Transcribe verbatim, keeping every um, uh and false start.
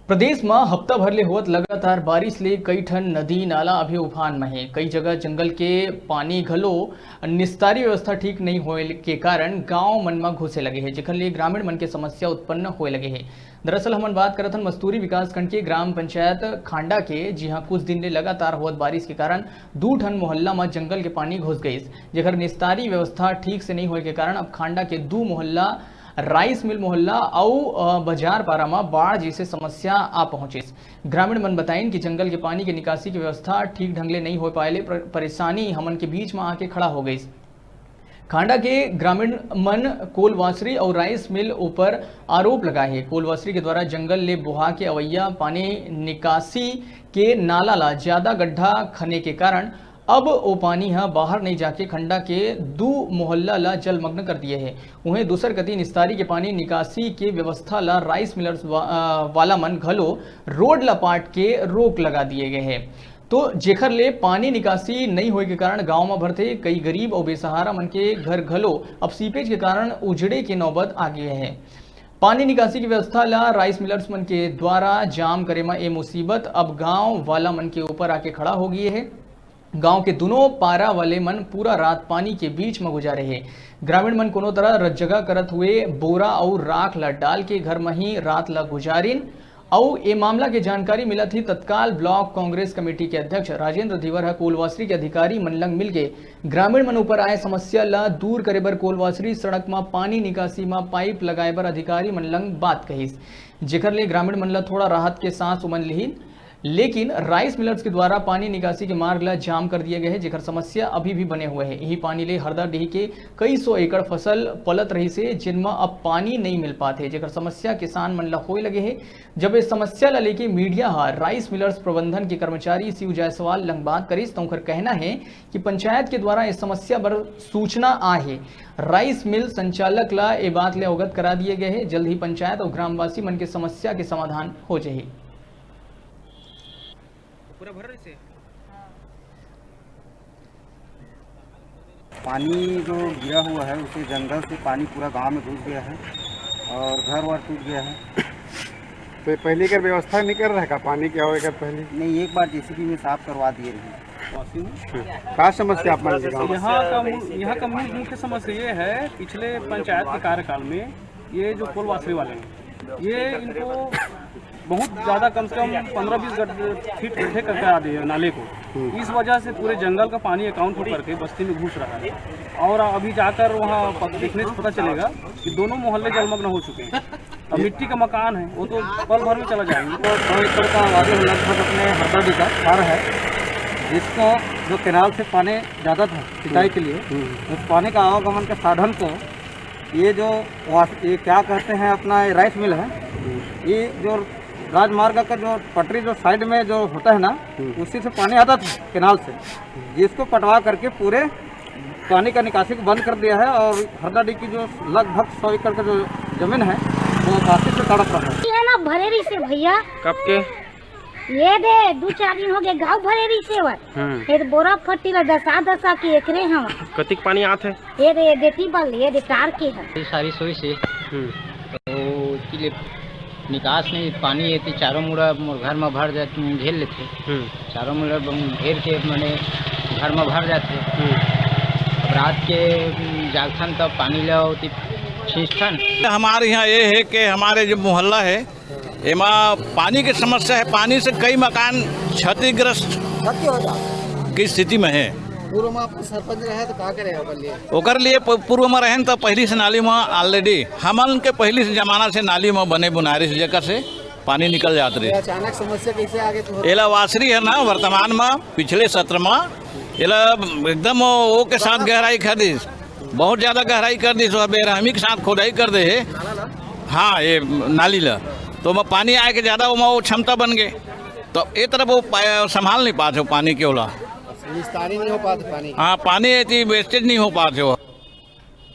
प्रदेश म हफ्ता भर ले होवत लगातार बारिश ले कई ठन नदी नाला अभी उफान म हे। कई जगह जंगल के पानी घलो निस्तारी व्यवस्था ठीक नइ होए के कारण गांव मन म घुसे लगे हे, जेखर ले ग्रामीण मन के समस्या उत्पन्न होए लगे हे। दरअसल हमन बात करत हन मस्तूरी विकासखंड के ग्राम पंचायत खांडा के, जिहां कुछ दिन ले लगातार होवत बारिश के कारण दू ठन मोहल्ला म जंगल के पानी घुस गइस, जेखर निस्तारी व्यवस्था ठीक से नइ होए के कारण अब खांडा के दू मोहल्ला राइस मिल मोहल्ला अउ, अ, बाजार पारा म बाढ़ जइसे समस्या आ पहुंचिस। ग्रामीण मन बताइन कि जंगल के पानी के निकासी के व्यवस्था ठीक ढंग ले नइ हो पाए ले प्र-, परेशानी हमन के बीच म आके खड़ा हो गइस। खांडा के ग्रामीण मन कोलवासरी अउ राइस मिल ऊपर आरोप लगाए हे। कोलवासरी के द्वारा जंगल ले बोहा के अवैया पानी निकासी के नाला ला ज्यादा गड्ढा खने के कारण अब ओ पानी ह बाहर नइ जाके खंडा के दू मोहल्ला ला जलमग्न कर दिए हे। उहें दूसर कति निस्तारी के पानी निकासी के व्यवस्था ला राइस मिलर्स वा-, अ, वाला मन घलो रोड ला पाट के रोक लगा दिए गए हे। तो जेखर ले पानी निकासी नइ होए के कारण गांव म भरथे कई गरीब अउ बेसहारा मन के घर घलो अब सीपेज के कारण उजड़े के नौबत आ गए हे। पानी निकासी की व्यवस्था ला राइस मिलर्स मन के द्वारा जाम करे म ए मुसीबत अब गांव वाला मन के ऊपर आके खड़ा हो गए हे। गांव के दुनों पारा वाले मन पूरा रात पानी के बीच म गुजारे हे। ग्रामीण मन कोनो तरह रतजगा करत हुए बोरा अउ राख ला डाल के घर म ही रात ला गुजारिन। अउ ए मामला के जानकारी मिलत ही तत्काल ब्लॉक कांग्रेस कमेटी के अध्यक्ष राजेंद्र धीवर ह कोलवासरी के अधिकारी मन लंग मिलके ग्रामीण मन ऊपर आए समस्या ला दूर करे बर कोलवासरी सड़क म पानी निकासी म पाइप लगाए बर अधिकारी मन लंग बात कहिस, जेकर ले ग्रामीण मन ला थोड़ा राहत के सांस उमन लिहिन। लेकिन राइस मिलर्स के द्वारा पानी निकासी के मार्ग ला जाम कर दिए गए हे, जेकर समस्या अभी भी बने हुए हे। यही पानी ले हरदा डीह के कई सौ एकड़ फसल पलत रहिस हे, जिन म अब पानी नइ मिल पात हे, जेकर समस्या किसान मन ला होए लगे हे। जब इस समस्या ला लेके मीडिया ह राइस मिलर्स प्रबंधन के कर्मचारी शिव जायसवाल लंग बात करिस, त उंकर कहना हे कि पंचायत के द्वारा इस समस्या बर सूचना आए हे। राइस मिल संचालक ला ए बात ले अवगत करा दिए गए हे। जल्द ही पंचायत अउ ग्रामवासी मन के समस्या के समाधान हो जाही। पूरा भर रहिस हे। पानी जो गिरा हुआ है, उसे जंगल से पानी पूरा गांव में घुस गया है और घर वर टूट गया है। तो पहले कर व्यवस्था नहीं कर रहा का पानी क्या होएगा पहले? नहीं, एक बार जेसीबी में साफ करवा दिए रहे। का समस्या आप मन के गाँव? यहाँ का मु-, यहाँ का मूल मुख्य समस्या ये है, पिछले पंचायत के कार्यकाल में ये जो कोलवासरी वाले हैं, ये इनको बहुत ज़्यादा, कम से कम पन्द्रह बीस गड्ढे, फीट गड्ढे करके आ दिए नाले को। हम्म। इस वजह से पूरे जंगल का पानी अकाउंट होकर के बस्ती में घुस रहा है। और अभी जाकर वहाँ प-, देखने से पता चलेगा कि दोनों मोहल्ले जलमग्न हो चुके हैं। अब मिट्टी का मकान है, वो तो पल भर में चला जाएंगे। तो सौ एकड़ का आबादी लगभग अपने हरदा का घर है, जिसको जो कैनाल से पानी जाता था सिंचाई के लिए, हम्म। उस पानी का आवागमन के साधन को ये जो वास-, ये क्या कहते हैं, अपना ये राइस मिल है, हम्म। ये जो राजमार्ग का जो पटरी जो साइड में जो होता है ना, हम्म। उसी से पानी आता था कैनाल से, जिसको पटवा करके पूरे पानी का निकासी को बंद कर दिया है और हरदा डी की जो लगभग सौ एकड़ का जो जमीन है, वो बारिश से तड़प रहा है। ये ना भरे रहिस हे भैया। कब के? ये दे, दू चार दिन हो गए, घाव भरे रहिस हे। हम्म। ये दे बोरा फट्टी ला दसा दसा के एकरे हवा। कतिक पानी आत हे? ये दे, ये दे टिबल, ये दे टार के है। ये सारी सोई से। हम्म। तो इसके लिए निकास नहीं, पानी ये ती चारों मुड़ा मोर घर में भर जाते, घेर लेते। हम्म। चारों मुड़ा बम-, घेर के मने घर में भर जाते। हम्म। अब रात के, हम्म, जागथन तब पानी ले होती छींचथन। हमारे यहाँ ये है कि हमारे जो मोहल्ला है, एमा पानी के समस्या है, पानी से कई मकान क्षतिग्रस्त क्षति हो जाता। की स्थिति में है। पूर्व में आप सरपंच रहे तो का करे ओकर लिए? ओकर लिए प-, पूर्व में रहेन तो पहली से नाली में already हमन के पहली से जमाना से नाली में बने बुनारी से जेकर से पानी निकल जात रहे। ये अचानक समस्या कैसे आगे तो होता? एला वासरी है ना वर्तमान में, पिछले सत्र में एला एकदम वो के साथ गहराई कर दी, बहुत ज्यादा गहराई कर दी, सो बेरहमी के साथ खोदाई कर दे है। हाँ, ये नाली ला तो ओमा पानी आए के ज्यादा ओमा वो क्षमता बन गए, तो ये तरफ वो पा-, संभाल नहीं पाते हो पानी के ओला। निस्तारी नहीं हो पाते पानी। हाँ, पानी ऐसी वेस्टेज नहीं हो पाते हो।